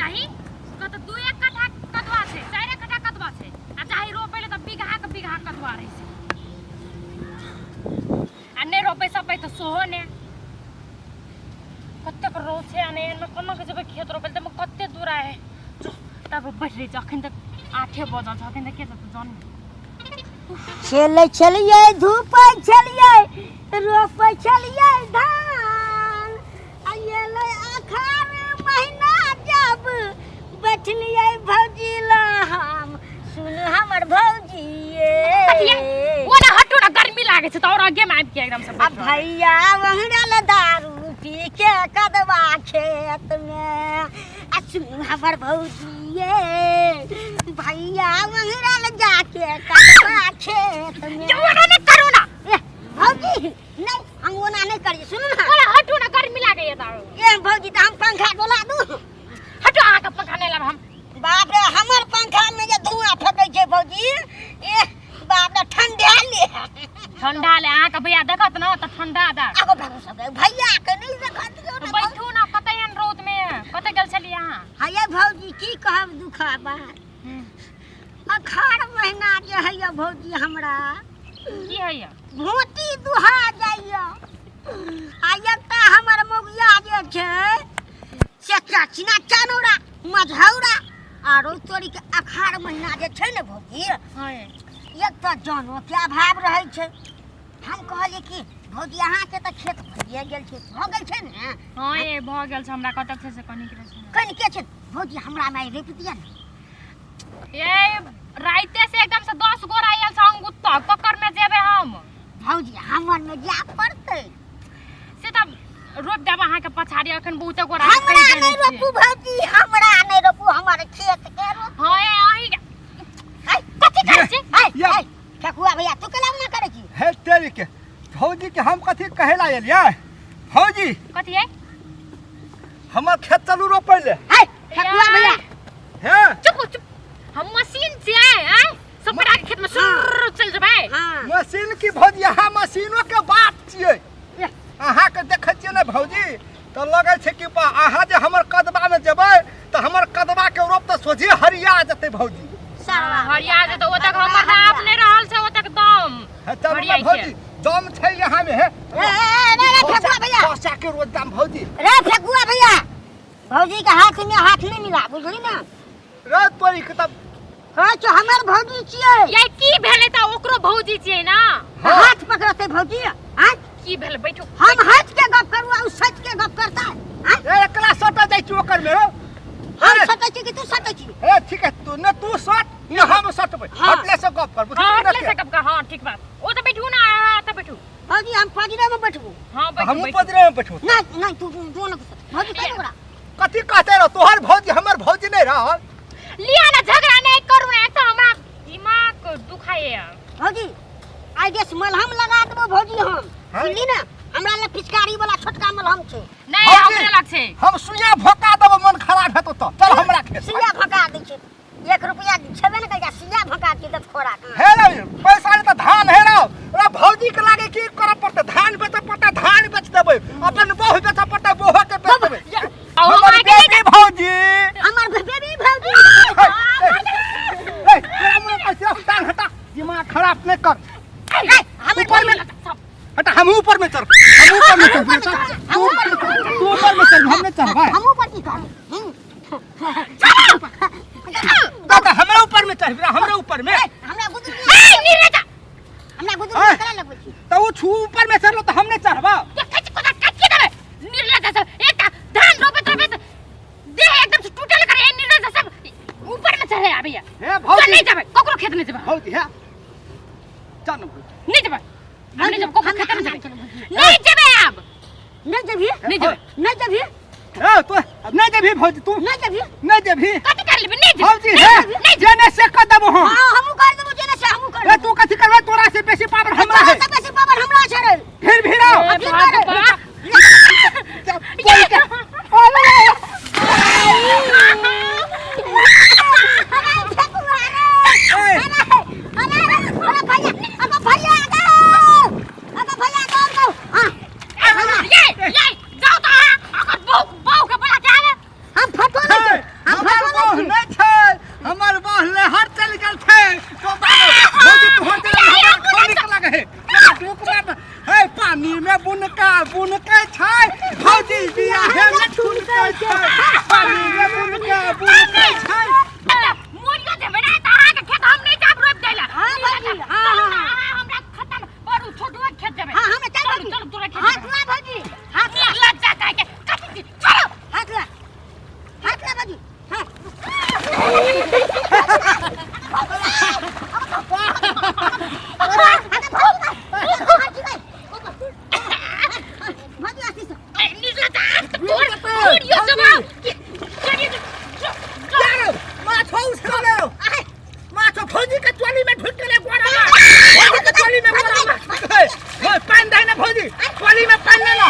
चाही कत दू एक कट्ठा कदवा छै, चारि कट्ठा कदवा छै, आ चाही रोपै ले तऽ बीघा के बीघा कदवा रहै छै। आ नहि रोपै सपै तऽ सेहो ने। कतेक रौद छै आ नहि एहनमे कोना के जेबै खेत रोपै लए, ताहिमे कते दूर आए। तब बैठ रहै छै, अखन तक 8 बजल छै, अखन तक के जेतै जन। खेलै छलियै, धूपै छलियै, रोपै छलियै धान। आ एलै अखाड़ महीना जब बैठलियै भौजी ला हम, सुन हमर भौजी कथिया? ओ ना हटू ना, गर्मी लागै छै तऽ और आगे में आबि के एकदम से आ बैठ रहबै। भैया वहरल दारू पी के कदवा खेत में। आ सुन हमर भौजी ये, भैया वहरल जाके कदवा खेत में। यौ, ओना नहि करू ना। ए, भौजी नहीं, हम ओना नहीं करिए, सुनू ना। ओना हटू ना, गर्मी लागैया तऽ आरो। ए भौजी, तऽ हम पंखा डोला दू। हटू, अहाँके पंखा नहि लाब हम। बाप रे, हमर पंखा में जे धुआं फेकै छै भौजी, ए बाप रे, ठंडा ले। ठंडा ले, अहाँके भैया देखत ना तऽ ठंडा दे। आगो बाबू सब भैया के नहीं देखत यौ तऽ ने। बैठू ना, कतऽ एहन रौद में कतऽ गेल छलियै अहाँ? हये भौजी, की कहब दुखा बात। अखाड़ महीना जे हैया भौजी, हमरा की होइया? भोटी दुहा जाइया। आ एकटा हमर मौगिया जे छै से चचना चनौरा मझौरा आरो तोरी के। अखाड़ महीना जे छै ने भौजी, हाँ एक तऽ जनो के अभाव रहै छै। हम कहलियै कि भौजी, अहाँके तऽ खेत भरिए गेल छै, भऽ गेल छै ने? हाँ ये, भऽ गेल छै। हमरा कतऽ छै से कनिक रहै छै। कनिके छै भौजी, हमरा माय रोपि दिअ ने। ए राइते से एकदम से 10 गोरा आयल छै अंगुत्ता, ककर में जेबै हम? भौजी, हमर में जाय पड़तै। से तऽ रोपि देब अहाँके पछाड़ी, अखन बहुते गोरा हमरा कहि देने नहि छियै। रोपू भौजी, हमरा नहि रोपू, हमर खेत के रोपू। हाँ ए, अहीं के- है, कथी करै छी? है, या। है, ठकुआ भैया, तू केना मना करै छी? हे तेरी के, भौजी के हम कथी कहे ला एलियै भौजी? कथी है? हमर खेत चलू रोपै ले। है, ठकुआ भैया। हे चुप चुप, हम मशीन छियै, आँय सब गोरा के खेत में सुर चल जेबै। हाँ। मशीन की भौजी, अहाँ मशीनो के बाप छियै। अहाँ के देखै छियै ने भौजी, तऽ लगै छै कि बा, अहाँ जे हमर कदबा में जेबै तऽ हमर कदबा के रोप तऽ सोझे हरिया जेतै भौजी। सरवा हरिया जेतै, ओतक हमर नाप नहि रहल छै ओतक दम। हे चलू ने। हरियाइ के। भौजी, दम छै यहाँ में। हे ए, ए, ए, रे, रे, ठकुआ भैया। बसा के रोज दाम भौजी। रे ठकुआ भैया, भौजी के हाथ में हाथ नहीं मिला, बुझली ना? रे तोरी के तब कहै छौ हमर भौजी छियै। ये की भेलै तऽ ओकरो भौजी छियै ना? हाँ। हाथ पकड़तै भौजी, आँय? की भेलै? बैठू। हम हट के गप करू आ उ सच के गप करता, आँय? ए एकला सटा जाइ छी ओकर में हो। हम सटै छी कि तू सटै छी? ए ठीक है, तू ने तू सट ने हम सटबै। हाँ। हटले से गप कर, बुझली हाँ ने? हटले से गप कर। हाँ ठीक बात। ओ तऽ बैठू ना, अहाँ तऽ बैठू। भौजी, हम पजरे में बैठबू। हाँ बैठू। हमहूँ बैठू। पजरे में बैठू। नहीं नहीं, तू तू न भौजी कह ओकरा। कथी कहते रहो? तोहर भौजी हमर भौजी नहीं रहल। लिया ना, झगड़ा नहीं करू ना, एक तऽ हमरा दिमाग दुखाइए। भौजी, I guess मलहम लगा देबो भौजी हम। हाँ? बुझली ना, हमरा लग पिचकारी वाला छोटका मलहम छै। नहीं, भौजी, हमरे लग छै। हम सुइया भोका देबो, मन खराब हेतौ तऽ चल हमरा खेत। सुइया भका दै छै, एक रुपया छेबे ने करै, सुइया भका के दत खोराक। हे रे, पैसा नहीं तऽ धान हे रौ। रे भौजी के लागे की करऽ पड़तै? धान बेचऽ पड़तै, धान बेच देबै। अपन बहु बेचऽ पड़तै, बहु के बेच देबै। आ हम हमर अहाँके नहि बेबी भौजी। हमर बेबी भौजी। ए, तोरा मुँह कैसे टांग हटा, दिमाग खराब नहीं कर। हमर ऊपर में हटा, हम ऊपर में चढ़, हम ऊपर में चढ़, तू तू ऊपर में चढ़, हम नहीं चढ़बै। हम ऊपर की करब? दादा, हमरा ऊपर में चढ़, हमरा ऊपर में। हमरा गुदुर ए नीरजा, हमरा गुदुर हाँ। करा लगबै छी। तो वो छू ऊपर में चढ़लो तो हम नहीं चढ़बा। ये कच को काट के देबे नीरजा सब। एकटा धान रोपत रोपत देह एकदम से टूटल करे, ए नीरजा सब ऊपर में चढ़े आबैया। हे चल भौजी, नहीं जेबै ककरो खेत नहीं जेबै। भौजी, हे चल ना भौजी। नहीं जेबै हम, नहीं जेबै ककरो खेत नहीं जेबै। चलो भौजी। नहीं जेबै आब। नहीं जेबही? नहीं जेबै। नहीं जेबही? ए तो अब नहीं देबी भौजी तू? नहीं जेबही? नहीं देबी? कथी कर लेबै? नहीं जेबै। भौजी, हे जेने से कर देबो हम। हां, हमहू कर देबो, जेने से हमहू कर ए देबो। तू कथी करबे? तोरा से बेसी पावर हमरा है। तोरा से बेसी पावर हमरा छै रे। फिर भी रहो। ए, फिर करे। भगवान। बोल के अरे ठकुआ रे। ए, अरे अरे अरे अरे भैया, अरे भैया गो, अरे भैया गो गो। हां, ये ये जाओ तो अहाँ, ओकर बहू बहू के बोला के आवे। हम फटो नहीं हे, हम भौजी के चोली में ढुक गेलै गोरा माछ। भौजी के चोली में गोरा माछ ढुक गेलै। हे, पानि दही ने भौजी, चोली में पानि ले लो।